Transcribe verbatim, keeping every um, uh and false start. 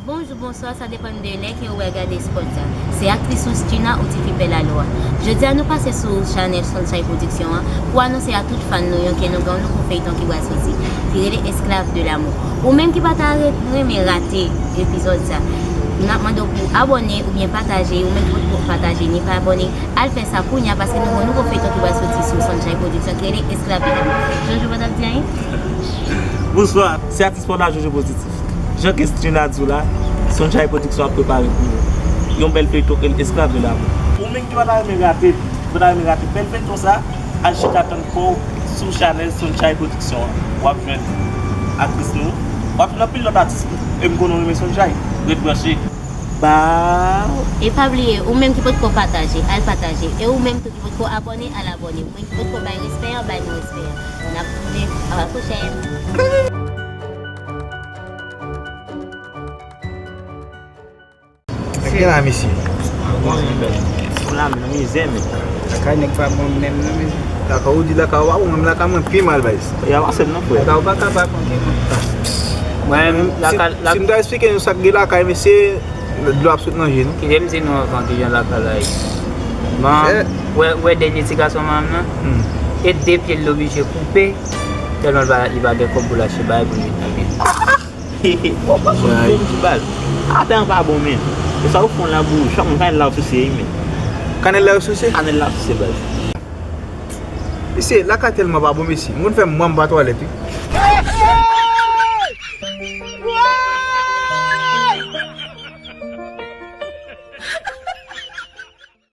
Bonjou, bonswa, sa depann de lè ke ou wè gade spòt sa. Se aktris Rous Gina ou tifi Pè Lalo a. Jodi a nou pase sou chanèl Sunshine Production an pou anonse a tout fan nou yo ke nou gen yon nouvo feyton ki pral soti, ki rele Esclave de l'amour. Ou menm ki pa ta re- renmen rate epizòd sa, n ap mande w pou abòne oubyen pataje. Ou menm ki potko pataje ni pa abòne, al fè sa kounye a paske nou gen yon nouvo feyton ki pral soti sou Sunshine Production ki rele Esclave de l'amour. Jojo pa t ap di anyen? Bonswa, se atis pa w la, Jojo Pozitif. Jan Christina di w la, Sunshine Production ap prepare pou nou yon bèl feyton ke l Esclave de l'amour. Ou menm ki pa ta renmen rate, ki pa ta renmen rate bèl feyton sa, al chita tann kò w sou chanèl Sunshine Production an. W ap jwenn aktris nou, w ap jwenn anpil lòt atis tou. E m konnen w renmen Sunshine. Ret branche. Baw. E pa bliye, ou menm ki potko pataje, al pataje. E ou menm tou ki potko abòne, al abòne. Ou menm ki potko bay respè an, bay nou respè an. N ap retwouve a la pwochèn. Sa k gen la, mesye? Ou la menm mizè men. Lakay nèg pa bon menm non, mesye. Lakay ou di lakay ou pa bon, menm lakay mwen pi mal, baz. Y a pase m non frè. Lakay ou pa kapab manke mwen. Mwen menm lakay Si m ta eksplike nou sa k gen lakay, mesye, dlo ap sot nan je nou. Kite m di nou anvan kijan lakay la ye. Man, wè wè dènye ti gason manman nan. E de pye l oblije koupe. Tèlman li pa gen kòb pou l achte bagay pou l met nan pye. Bon ti bal. Atè an pa bon men. E sa ou fon la bouch, chak moun kanèl la ou souse wi men. Kanèl la ou souse? Kanèl la souse baz. Mesye, lakay tèlman pa bon mesye. M konn fè mwa m pa twalèt wi.